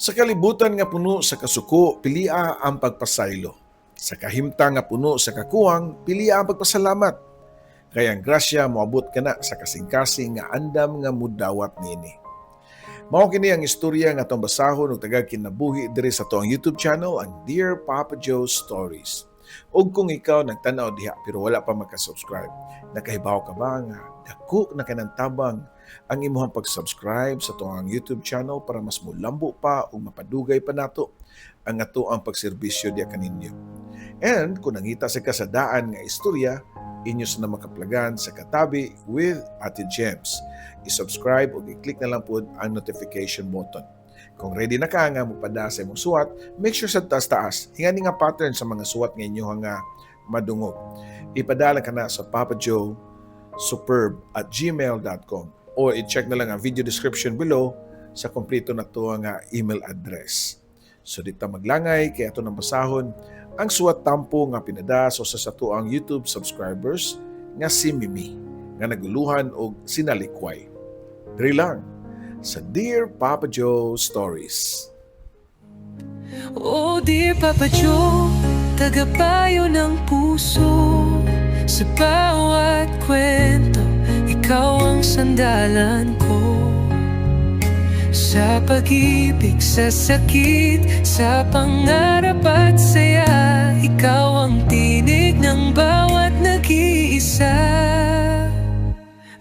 Sa kalibutan nga puno sa kasuko, pilia ang pagpasaylo. Sa kahimtang nga puno sa kakuwang, pilia ang pagpasalamat. Kay ang grasya moabot kana sa kasing-kasing nga andam nga mudawat nini. Mao kini ang istorya nga atong basahon og tagag kinabuhi diri sa atoang YouTube channel, ang Dear Papa Joe Stories. Ug kung ikaw nagtan-aw diha pero wala pa maka-subscribe, nakahibaw ka ba nga dako na kanang tabang ang imuhang pag-subscribe sa atoang YouTube channel para mas mulambo pa ug mapadugay pa nato ang atoang pagserbisyo diha kaninyo? And kung nangita sa kasadaan nga istorya, inyo sa na makaplagan sa Katabi with Ate Gems. I-subscribe o i-click na lang po ang notification button. Kung ready na ka nga mupada sa imong suwat, make sure sa taas-taas, ingani nga pattern sa mga suwat nga inyo nga madungog. Ipadala ka na sa papajoesuperb@gmail.com or i-check na lang ang video description below sa kompleto na to nga email address. So di ta maglangay kay ato nang basahon ang suwat tampo nga pinada sa usa sa atoang YouTube subscribers nga si Mimi nga naguluhan og sinalikway. Diri lang sa Dear Papa Joe Stories. Oh dear Papa Joe, tagapayo ng puso. Sa bawat kwento, ikaw ang sandalan ko. Sa pag-ibig, sa sakit, sa pangarap at saya, ikaw ang tinig ng bawat nag-iisa.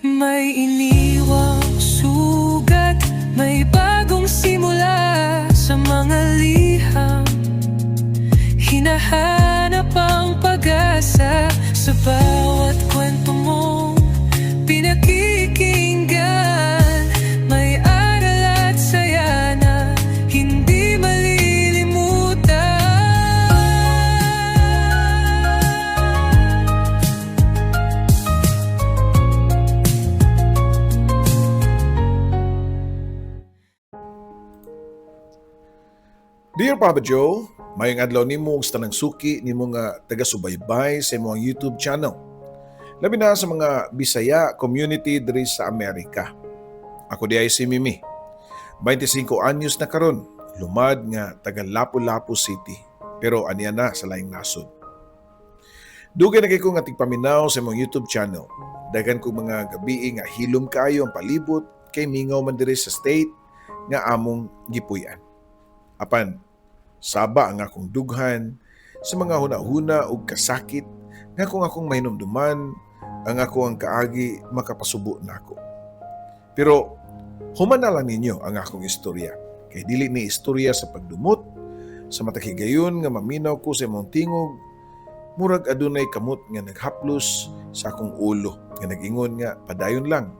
May iniwang sugat, may bagong simula. Sa mga liham, hinahanap ang pag-asa. Sa bawat kwento mong pinakikinggan, may aral at saya na hindi malilimutan. Dear Papa Joe, mayong adlaw nimo ug sa tanang suki nimo nga taga-subaybay sa imong YouTube channel. Labi na sa mga Bisaya community diri sa Amerika. Ako diay si Mimi. 25 anyos na karon, lumad nga taga Lapu-Lapu City, pero aniya na sa laing nasod. Dugay na kay ko nga tigpaminaw sa imong YouTube channel. Daghan kong mga gabii nga hilom kaayo ang palibot kay mingaw man diri sa state nga among gipuy-an. Apan saba ang akong dughan sa mga huna-huna ug kasakit nga kung akong mahinumduman ang ako ang kaagi, makapasubo nako. Pero human na lang ninyo ang akong istorya. Kay dili ni istorya sa pagdumot. Sa matag higayon nga maminaw ko sa imong tingog, murag adunay kamot nga naghaplos sa akong ulo nga nag-ingon nga padayon lang,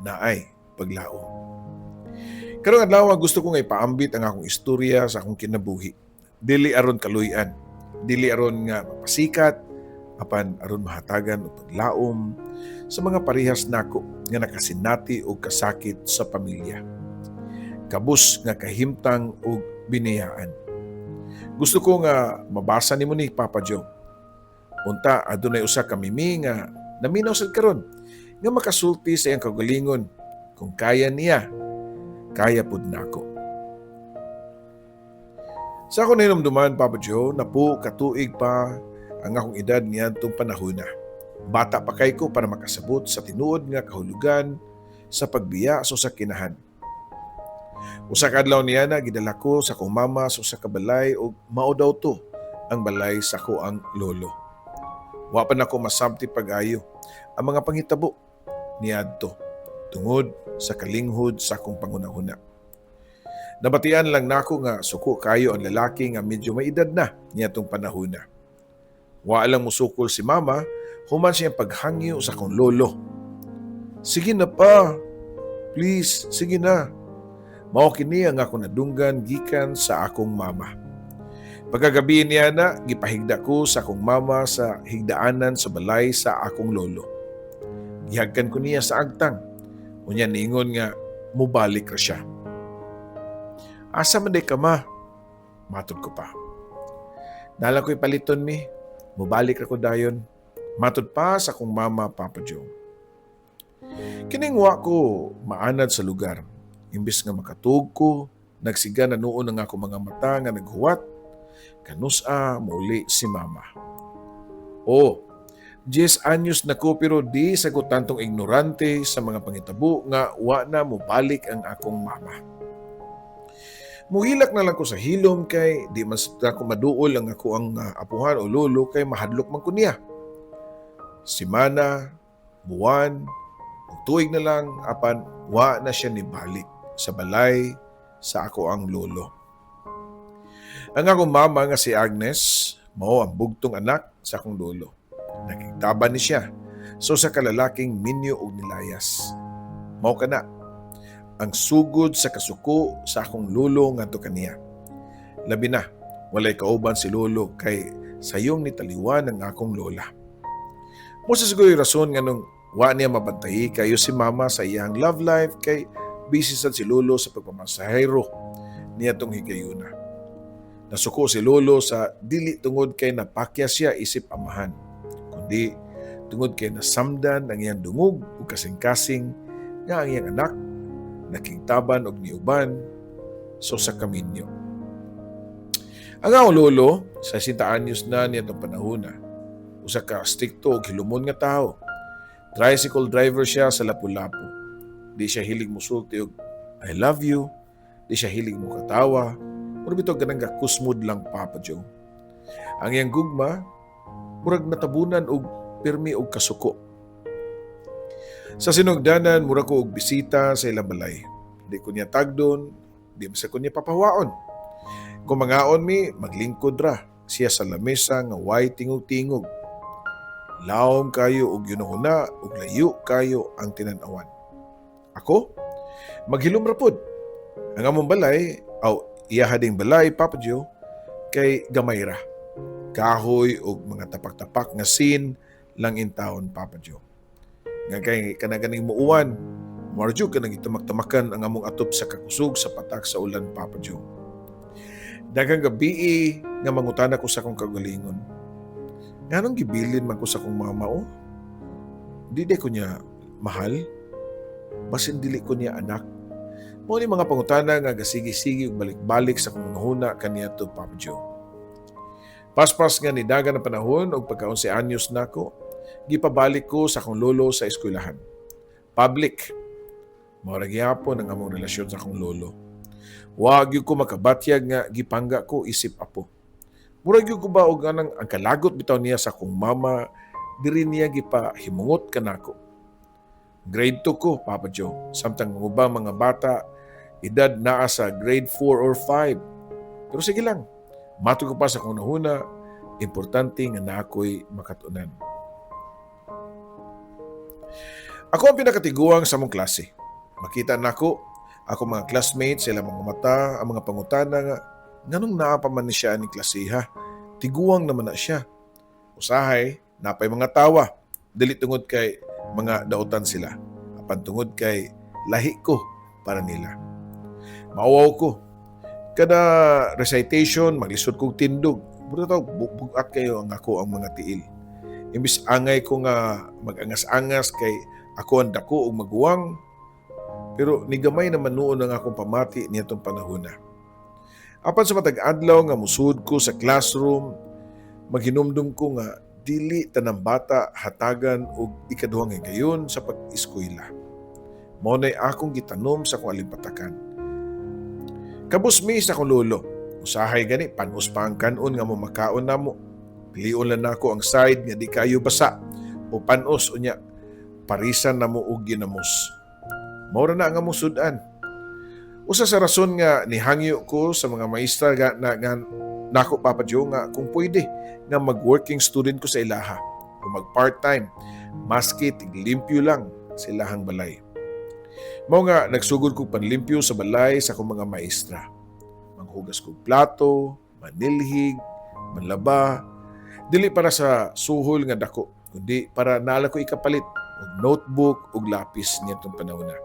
naay paglaom. Karong adlaw, gusto ko nga ipaambit ang akong istorya sa akong kinabuhi. Dili aron kaluy-an, dili aron nga mapasikat, apan aron mahatagan og paglaom sa mga parehas nako nga nakasinati og kasakit sa pamilya, kabus nga kahimtang og biniyaan. Gusto ko nga mabasa nimo ni, Papa Joe. Unta adunay usa ka Mimi nga naminaw sad karon nga makasulti sa iyang kaugalingon: kung kaya niya, kaya pud nako. Sa ako nahinumduman, Papa Joe, napo katuig pa ang akong edad niadtong panahona. Bata pa kay ko para makasabot sa tinuod nga kahulugan sa pagbiya sa usa ka inahan. Usa ka adlaw niya na gidala ko sa akong mama sa usa ka balay ug mao daw to ang balay sa akoang lolo. Wa pa nako masabti pag-ayo ang mga panghitabo niadto tungod sa kalinghod sa akong panghunahuna. Nabatian lang nako nga suko kayo ang lalaki nga medyo may edad na niadtong panahona. Wa lang musukol si mama human siya paghangyo sa akong lolo. "Sige na pa. Please, sige na." Mao kini ang akong nadunggan gikan sa akong mama. Pagkagabi niya na, gipahigda ko sa akong mama sa higdaanan sa balay sa akong lolo. Gihagkan ko niya sa agtang. Unya niingon nga mubalik ra siya. "Asa man day ka, Ma?" Matod ko pa. "Naa lang ko'y paliton, Mi. Mubalik ra ko dayon." Matod pa sa akong mama, Papa Joe. Kining wa ko maanad sa lugar. Imbis nga makatug ko, Nagsiga na nuon ang ako mga mata nga naghuwat kanus-a muli si mama. Oh, 10 anyos na ko pero di sa ko tantong ignorante sa mga pangitabo nga wa na mobalik ang akong mama. Muhilak na lang ko sa hilom kay di man sa ako maduol ang ako ang apuhan o lolo kay mahadlok man ko niya. Simana, buwan, ug tuig na lang apan wa na siya nibalik sa balay sa ako ang lolo. Ang akong mama nga si Agnes, mao ang bugtong anak sa akong lolo. Nakigtaban ni siya so sa kalalaking minyo og nilayas. Mao kana ang sugod sa kasuko sa akong lolo ngadto kaniya. Labi na, walay kauban si lolo kay sayong nitaliwan ang akong lola. Mao sa siguro yung rason nga nung wa niya mabantayi kayo si mama sa iyang love life kay busy sad si lolo sa pagpamasahero niya tong higayuna. Nasuko si lolo sa dili tungod kay napakya siya isip amahan, kundi tungod kay nasamdan ang iyang dungog ug kasing-kasing nga ang iyang anak nakigtaban og niuban so sa kaminyo. Ang akong lolo, sa 60 anyos na niya itong panahon na, usa ka strikto og hilumon nga tao. Tricycle driver siya sa Lapu-Lapu. Di siya hilig musulti og "I love you." Di siya hilig mo katawa. Mura bitaw ganang kusmod lang, Papa Joe. Ang iyang gugma, murag natabunan og pirmi og kasuko. Sa sinugdanan, mura ko og bisita sa ilang balay. Di ko niya tagdon, di man sa ko niya papawaon. Kung mangaon mi, maglingkod ra siya sa lamesa nga way tingog-tingog. Lawom kayo og yunahuna ug layo kayo ang tinan-awan. Ako, maghilom ra pod. Ang among balay, aw iyaha ding balay, Papa Joe, kay gamay ra. Kahoy ug mga tapak-tapak nga sin lang intawon, Papa Joe. Nga kay kana ganing muuwan, marjo ka nang itamak-tamakan ang among atop sa kakusog sa patak sa ulan, Papa Joe. Daghang gabii nga mangutana ko sa akong kagalingon. Nganong gibilin man ko sa akong mama o? Di di ko niya mahal? Basin dili ko niya anak? Mao ni mga pangutana nga gasigi-sigi ug balik-balik sa akong hunahuna kaniadto, Papa Joe. Paspas nga nidagan ang panahon og pagka 11 anyos nako, gipabalik ko sa akong lolo sa eskwelahan. Public. Mao ra gihapon ang among relasyon sa akong lolo. Wa gyud ko makabatyag nga gipangga ko isip apo. Murag gyud ko ba og anang ang kalagot bitaw niya sa akong mama diri niya gipahimungot kanako. Grade 2 ko, Papa Joe. Samtang ang ubang mga bata edad naa sa grade 4 or 5. Pero sige lang, matod ko pa sa akong hunahuna, importante nga naa ko'y makatunan. Ako ang pinakatiguang sa among klase. Makita nako ako mga classmates sila mga mata, ang mga pangutana nga nganong naa pa man ni siya aning klase ha. Tiguang naman na siya. Usahay, napay mga tawa. Dili tungod kay mga dautan sila. Apan tungod kay lahi ko para nila. Mauwaw ko. Kada recitation, maglisod kog tindog. Mura taw bugat kayo ang ako ang mga tiil. Imbis angay ko nga mag-angas-angas kay ako ang dako og maguwang, pero nigamay naman noon ang akong pamati niadtong panahon na. Apan sa matag adlaw nga musud ko sa classroom, maghinumdum ko nga dili tanang bata hatagan og ikaduhang higayon sa pag-eskwela. Mao nay akong gitanom sa akong alimpatakan. Kabus mi sa akong lolo. Usahay gani panos pa ang kanon nga mo makaon namo. Pilion lang nako ang side nga di kayo basa o panos, unya parisan namo og ginamos. Mao ra na ang among sud-an. Usa sa rason nga nihangyo ko sa mga maestra nga, na, nga nako, Papa Joe, nga kung pwede nga mag-working student ko sa ilaha o mag part-time maski tiglimpyo lang sa ilahang balay. Mao nga nagsugod kog panlimpyo sa balay sa akong mga maestra. Manghugas kog plato, manilhig, manlaba, dili para sa suhol nga dako, kundi para naa ko ikapalit og notebook ug lapis niadtong panahon na.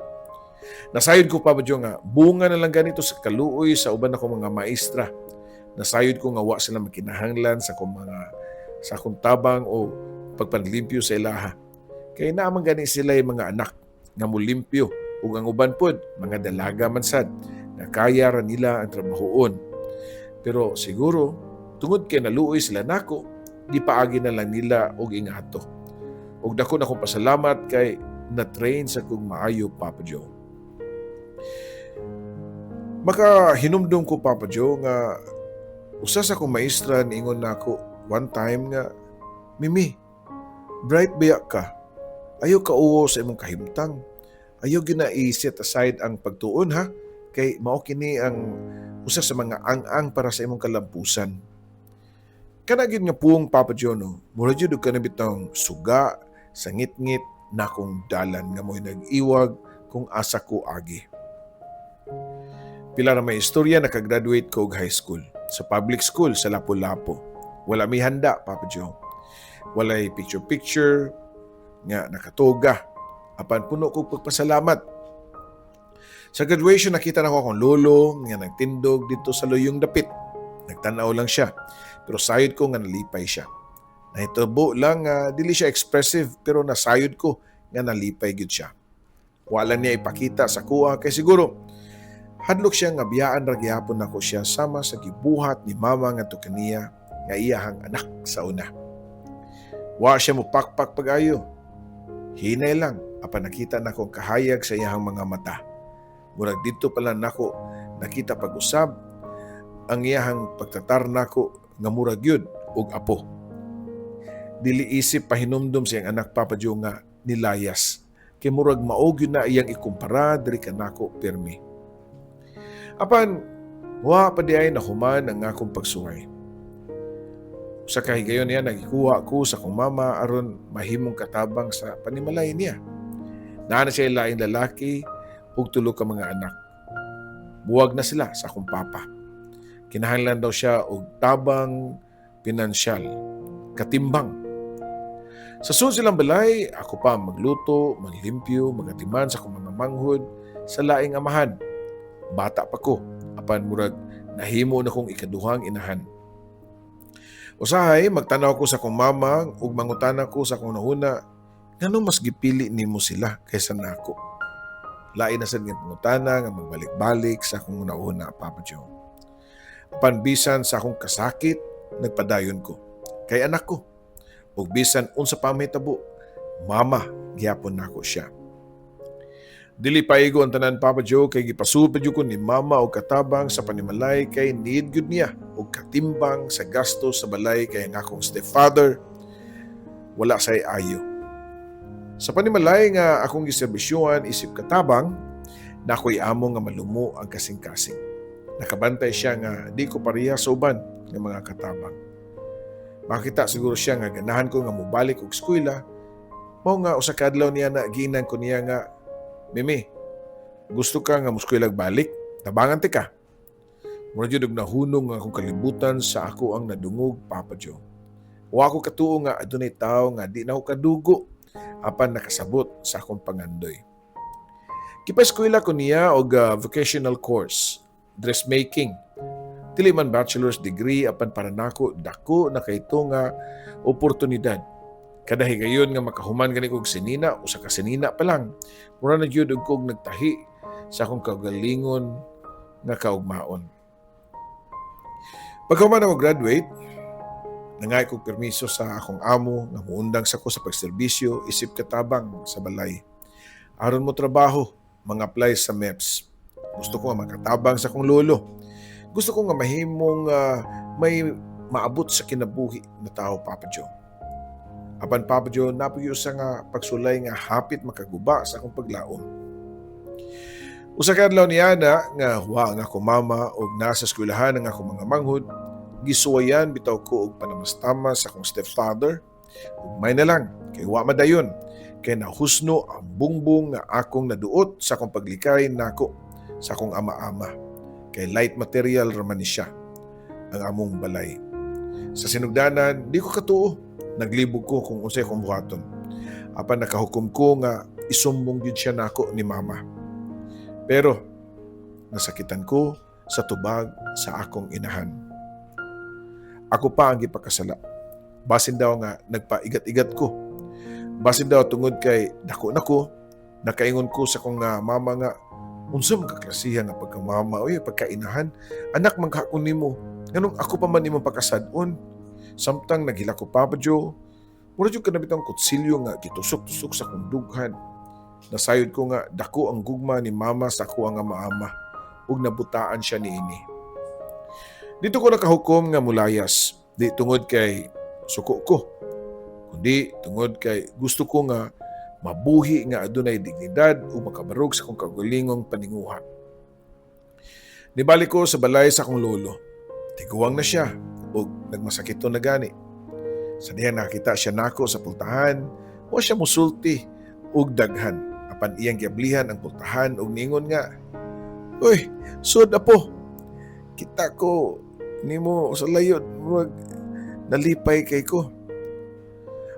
Nasayod ko, Papa Joe, nga bunga na lang ganito sa kaluoy sa uban akong mga maestra. Nasayod ko nga wa sila makinahanglan sa akong tabang o pagpanlimpyo sa ilaha. Kay naa man gani sila yung mga anak nga mulimpyo ug ang uban pod mga dalaga man sad nga Nga kaya ra nila ang trabahoon. Pero siguro, tungod kay naluoy sila nako, gipaagi na lang nila og ingato. Og dako na akong pasalamat kay na-train sa kong maayo, Papa Joe. Maka hinumdum ko, Papa Joe, nga usa sa akong maestra niingon nako one time nga, "Mimi, bright baya ka. Ayaw ka uwo sa imong kahimtang. Ayaw gina i-set aside ang pagtuon ha, kay mao kini ang usa sa mga ang-ang para sa imong kalampusan." Kana gyud nga puong, Papa Joe, no, mura jud og kana bitawng suga sa ngitngit nakong dalan nga mo'y nag-iwag kung asa ko agi. Pila ra may istorya, nakagraduate ko og high school sa public school sa Lapu-Lapu. Wala may handa, Papa Joe. Walay picture-picture nga nakatoga. Apan puno kog pagpasalamat. Sa graduation, nakita nako akong lolo nga nagtindog dito sa luyong dapit. Nagtanaw lang siya. Pero sayod ko nga nalipay siya. Nahitabo lang nga dili siya expressive, pero nasayod ko nga nalipay gyud siya. Wala niya ipakita sa kuha kay siguro hadlok siya nga biyaan ra gihapon nako siya sama sa gibuhat ni mama ngadto kaniya nga iyahang anak sa una. Wa siya mo pakpak pag-ayo. Hinay lang apan nakita nako ang kahayag sa iyahang mga mata. Murag didto pa lang nako nakita pag-usab ang iyahang pagtratar nako nga murag gyud og apo. Dili isip pahinumdum sa iyang anak, Papa Joe, nga nilayas. Kay murag mao gyud na iyang ikumpara diri kanako pirmi. Apan wa pa diay nahuman ang akong pagsuway. Sa kahigayon niya, nagikuha ko sa akong mama aron mahimong katabang sa panimalay niya. Naa na siya laing lalaki ug tulo ka mga anak. Buwag na sila sa akong papa. Kinahanglan daw siya og tabang pinansyal, katimbang. Sa sulod silang balay, ako pa magluto, maglimpyo, magatiman sa akong mga manghod sa laing amahan. Bata pa ko, apan murag nahimo na kong ikaduhang inahan. Usahay, magtanaw ko sa akong mama ug mangutana ko sa akong hunahuna, ngano mas gipili nimo sila kaysa nako? Lain na sad nga pangutana nga magbalik-balik sa akong hunahuna, Papa Joe. Apan bisan sa akong kasakit, nagpadayon ko. Kay anak ko. Ug bisan unsa pa mahitabo, mama gihapon nako siya. Dili paigo ang tanan, Papa Joe, kay gipasupad ko ni mama og katabang sa panimalay kay need gyud niya og katimbang sa gasto sa balay kay ang akong stepfather wala say ayo. Sa panimalay nga akong giserbisyuhan isip katabang, nakoy amo nga malumo ang kasing-kasing. Nakabantay siya nga di ko pareha sa uban nga mga katabang. Makita siguro siya nga ganahan ko nga mobalik og eskwela, mao nga usa ka adlaw niya na giingnan ko niya nga, "Mimi, gusto ka nga moskwela balik? Tabangan tika." Mura jud og nahunong ang akong kalibutan sa ako ang nadungog, Papa Joe. Wa ako katuo nga adunay tawo nga di na ako kadugo apan nakasabot sa akong pangandoy. Gipaeskwela ko niya og vocational course, dressmaking. Dili man bachelor's degree, apan para nako dako na kayto nga oportunidad. Kada higayon nga makahuman gani kog sinina, usa ka sinina pa lang, mura na gyud og kog nagtahi sa akong kaugalingon nga kaugmaon. Pagkahuman ako graduate, nangay kog permiso sa akong amo nga muundang sa ko sa pagserbisyo isip katabang sa balay. Aron mo trabaho, mga-apply sa MEPS. Gusto ko nga makatabang sa akong lolo. Gusto ko nga mahimong may maabot sa kinabuhi na tao, Papa Joe. Apan, Papa Joe, naa poy usa nga pagsulay nga hapit makaguba sa akong paglaom. Usa ka adlaw niya na nga wa ang akong mama og nasa eskwelahan ang akong mga manghod, gisuwayan bitaw ko og panamastamas sa akong stepfather. Ug may na lang kay wa madayon kay nahusno ang bungbong nga akong naduot sa akong paglikay nako sa akong ama-ama. Kay light material raman ni siya ang among balay. Sa sinugdanan, di ko katuo. Naglibog ko kung unsay akong buhaton. Apan nakahukom ko nga isumbong gyud siya nako ni mama. Pero nasakitan ko sa tubag sa akong inahan. Ako pa ang gipakasala. Basin daw nga nagpaigat-igat ko. Basin daw tungod kay dako na ko, nakaingon ko sa akong mama nga Unsa man kaklasiha nga pagkamama oy, pagkainahan? Anak man ka nimo. Nganong ako pa man imong pagkasad-on? Samtang naghilak ko, Papa Joe, mura jud kana bitang kutsilyo nga gitusok-tusok sa akong dughan. Nasayod ko nga dako ang gugma ni mama sa ako ang ama ug nabutaan siya niini. Didto ko nakahukom nga mulayas, di tungod kay suko ko, kundi tungod kay gusto ko nga mabuhi nga adunay dignidad ug makabarog sa akong kaugalingong paninguha. Nibalik ko sa balay sa akong lolo. Tiguang na siya ug nagmasakito na gani. Sa diha nakita siya nako sa pultahan, wa siya musulti og daghan. Apan iyang giablihan ang pultahan ug niingon nga, "Uy, sud apo. Kita ko nimo sa layo, murag nalipay kay ko."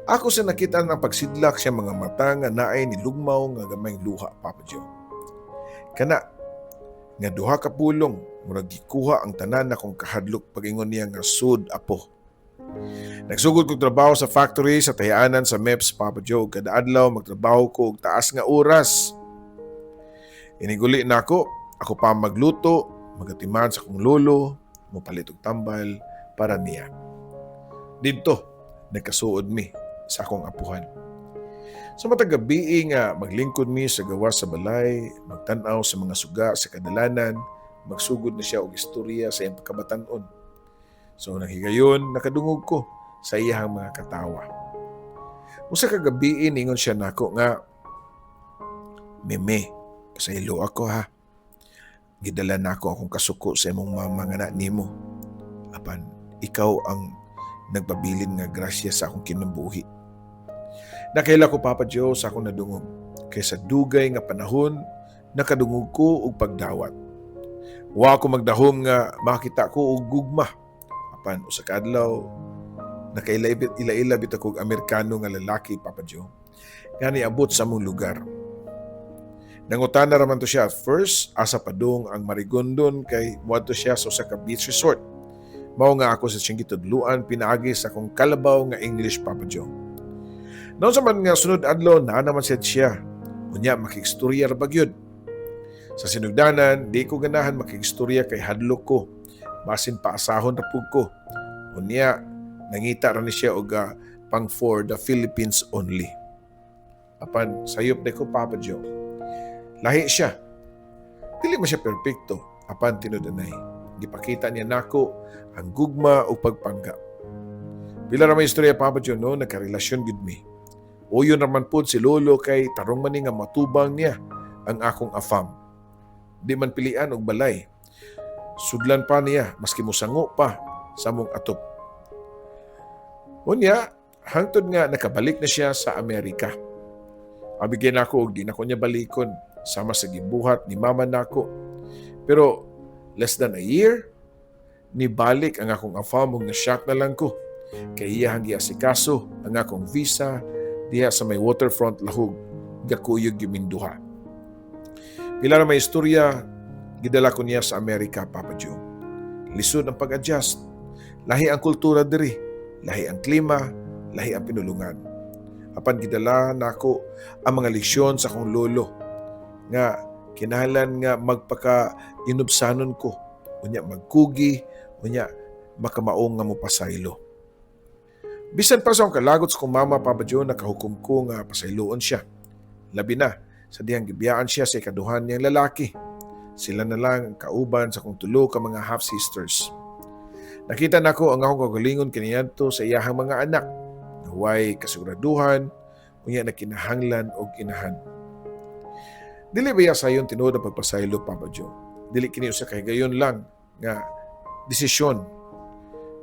Ako sa nakita ang pagsidlak sa mga mata nga naay nilugmaw nga gamayng luha, Papa Joe. Kana nga duha ka pulong, murag gikuha ang tanan akong kahadlok pag-ingon niya nga, "Sud apo." Nagsugod kog trabaho sa factory sa tahianan sa MEPS, Papa Joe. Kada adlaw magtrabaho ko og taas nga oras. Iniguli nako, ako pa magluto, magatiman sa akong lolo, mopalit og tambal para niya. Didto, nagkasuod mi sa akong apuhan. Sa matag gabii nga maglingkod mi sa gawas sa balay, magtan-aw sa mga suga sa kadalanan, magsugod na siya og istorya sa iyang pagkabatan-on. So nanghigayon, nakadungog ko sa iyang mga katawa. Usa ka gabii, ningon siya nako nga, "Meme, pasaylo ako ha. Gidala nako akong kasuko sa imong mama nga na nimo. Apan ikaw ang nagpabilin nga grasya sa akong kinabuhi." Nakaila ko, Papa Joe, sa akong nadungog. Kay sa dugay nga panahon, nakadungog ko og pagdawat. Wa ko magdahom nga makita ko og gugma. Apan usa ka adlaw, nakaila ila bitaw og Amerikano nga lalaki, Papa Joe, nga niabot sa among lugar. Nangutana raman to siya at first, asa padung ang Marigondon kay muadto siya sa usa ka beach resort. Mao nga ako sa siyang gitudluan pinaagi sa akong kalabaw nga English, Papa Joe. Naunsa man nga sunod adlaw na naman siya siya. Unya makigstorya ra ba gyud. Sa sinugdanan, di ko ganahan makigstorya kay hadlok ko. Basin paasahon ra pud ko. Unya nangita ra ni siya og pang for the Philippines only. Apan sayop di ko, Papa Joe. Lahi siya. Dili man siya perpekto, apan tinud-anay. Gipakita niya nako ang gugma ug pagpangga. Pila ra may istorya, Papa Joe, no, nagkarelasyon gud mi. Uyon raman pod si Lolo kay tarong man ni nga matubang niya ang akong afam. Di man pilian og balay. Sudlan pa niya maski musango pa sa among atop. Unya, hangtod nga nakabalik na siya sa Amerika. Abigyan ako og di nako niya balikon sama sa gibuhat ni mama nako. Pero less than a year, nibalik ang akong afam ug na-shock na lang ko. Kay iyahang giasikaso ang akong visa diha sa may Waterfront Lahug, gakuyog gyud ming duha. Pila ra may istorya, gidala ko niya sa Amerika, Papa Joe. Lisod ang pag-adjust. Lahi ang kultura diri, lahi ang klima, lahi ang pinulungan. Apan gidala nako ang mga leksyon sa akong lolo nga kinahanglan nga magpaka inubsanon ko, unya magkugi, unya makamaong nga mopasaylo. Bisan pa sa akong kalagot sa akong mama, Papa Joe, nakahukom ko nga pasayloon siya. Labi na sa dihang gibiyaan siya sa ikaduhan niyang lalaki. Sila na lang ang kauban sa akong tulo ka mga half-sisters. Nakita nako ang akong kaugalingon kaniadto sa iyahang mga anak. Naway kasiguraduhan, unya nagkinahanglan og inahan. Dili ba sayon tinuod ang pagpasaylo, Papa Joe? Dili kini usa ka higayon lang nga desisyon.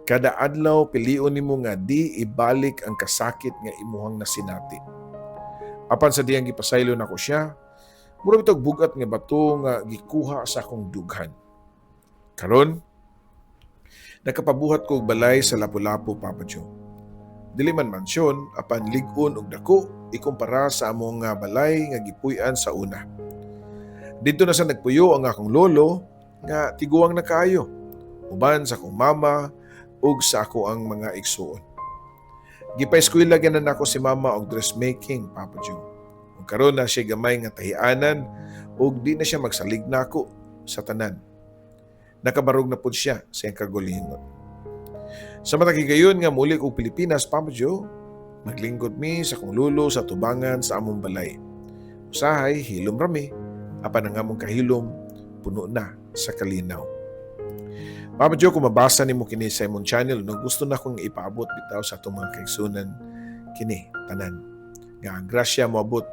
Kada adlaw pilion nimo nga di ibalik ang kasakit nga imuhang nasinati. Apan sa diyang gipasaylo nako siya, mura bitog bugat nga bato nga gikuha sa akong dughan. Karon, nakapabuhat ko og balay sa Lapu-Lapu, Papa Joe. Dili man mansyon, apan lig-on og dako ikumpara sa among nga balay nga gipuy-an sa una. Didto na sa nagpuyo ang akong lolo nga tiguang na kaayo, uban sa akong mama ug sa ako ang mga igsuon. Gipa-eskwela gyud nako si mama og dressmaking, Papa Joe. Ug karon naa siya gamay nga tahianan Ug di na siya magsalig nako sa tanan. Nakabarog na pud siya sa iyang kaugalingon. Sa matag higayon nga muli og Pilipinas, Papa Joe, maglingkod mi sa akong lolo sa tubangan sa among balay. Usahay, hilom rami, apan ang among kahilom puno na sa kalinaw. Papa Joe, kung mabasa nimo kini sa imong channel, no, gusto na kong ipaabot bitaw sa atong mga kaigsunan kini tanan. Nga ang grasya moabot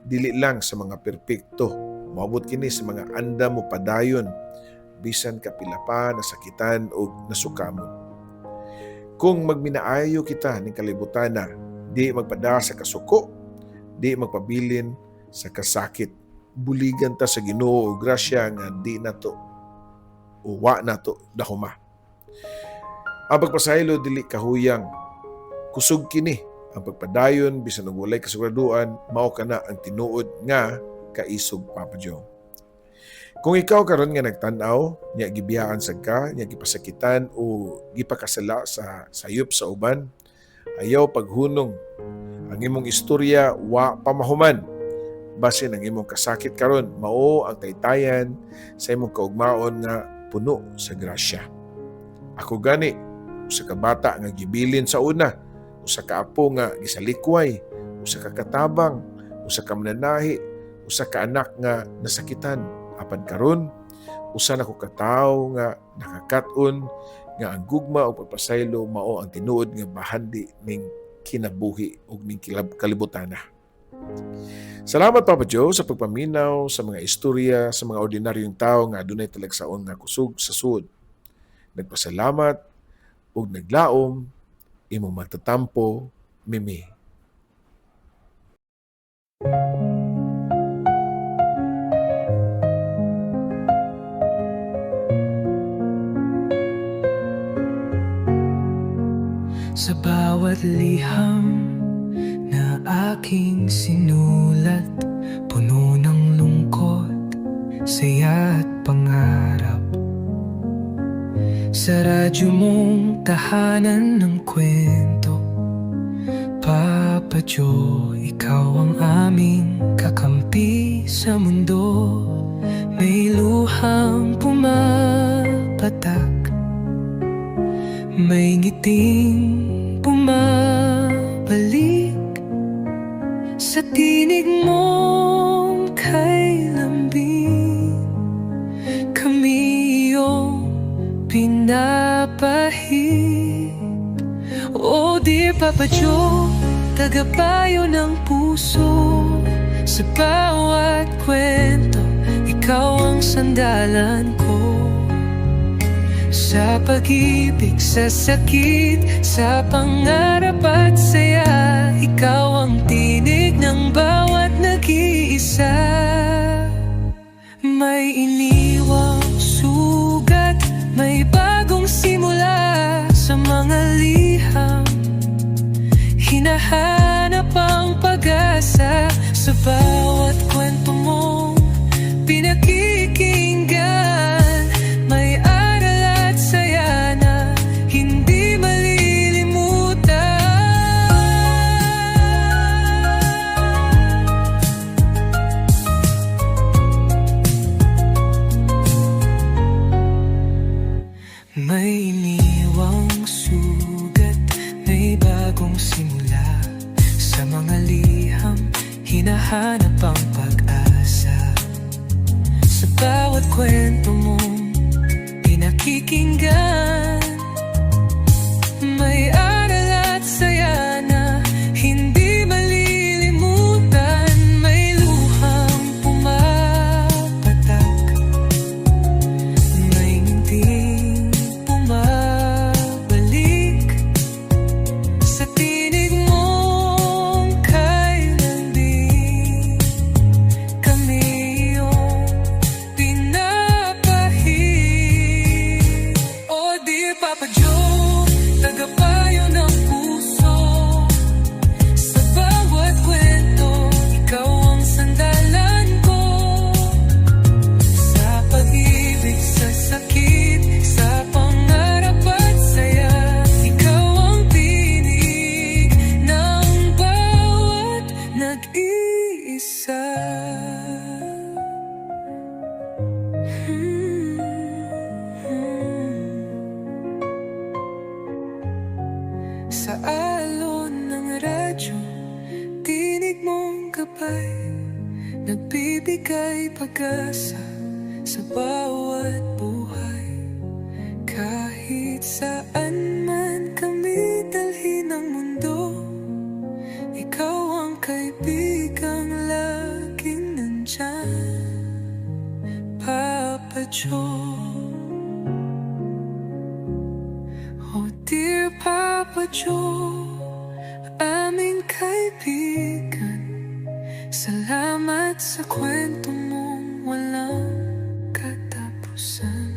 dili lang sa mga perpekto, moabot kini sa mga andam mopadayon bisan kapila pa nasakitan o nasukamon. Kung magminaayo kita ning kalibutan na, di magpada sa kasuko, di magpabilin sa kasakit. Buligan ta sa Ginoo og grasya nga di nato o wa nato dahuma. Ang pagpasaylo dili kahuyang. Kusog kini ang pagpadayon bisan og walay kasiguraduan, mao kana ang tinuod nga kaisog, Papa Joe. Kung ikaw karon nga nagtan-aw, nya gibiyaan sad ka, nya gipasakitan o gipakasala sa sayop sa uban, ayaw paghunong. Ang imong istorya wa pa mahuman. Basin ang imong kasakit karon mao ang taytayan sa imong kaugmaon nga puno sa grasya. Ako gani, usa ka bata nga gibilin sa una, usa ka apo nga gisalikway, usa ka katabang, usa ka mananahi, usa ka anak nga nasakitan. Apan karon, usa na ko ka tawo nga nakakat-on nga ang gugma o pagpasaylo mao ang tinuod nga bahandi ning kinabuhi ug ning kalibutana. Salamat, Papa Joe, sa pagpaminaw sa mga istorya sa mga ordinaryong tao nga adunay talagsaon nga kusog sa sulod. Nagpasalamat ug naglaom imong magtatampo, Mimi. Sa bawat liham na aking sinulat, puno ng lungkot, saya at pangarap. Sa radyo mong tahanan ng kwento, Papa Joe, ikaw ang aming kakampi sa mundo. May luhang pumapatak, may ngiting bumabalik. Sa tinig mong kay lambing, kami iyong pinapahid. Oh dear Papa Joe, tagapayo ng puso. Sa bawat kwento, ikaw ang sandalan ko. Sa pag-ibig, sa sakit, sa pangarap at saya, ikaw ang tinig ng bawat nag-iisa. May iniwang sugat, may bagong simula. Sa mga liham, hinahanap ang pag-asa. Sa bawat kwento mong pinakikinggan, may aral at saya na hindi malilimutan. May iniwang sugat, may bagong simula. Sa mga liham, hinahanap ang pag-asa. Sa bawat kwento mong pinakikinggan, may aral at saya na hindi malilimutan. May luhang pumapatak, may ngiting bumabalik. Sa tinig mong kay lambing, gabay, nagbibigay pag-asa sa bawat buhay. Kahit saan man kami dalhin ng mundo, ikaw ang kaibigang laging nandyan, Papa Joe. Oh dear Papa Joe, aming kaibigan, salamat sa kwento mong walang katapusan.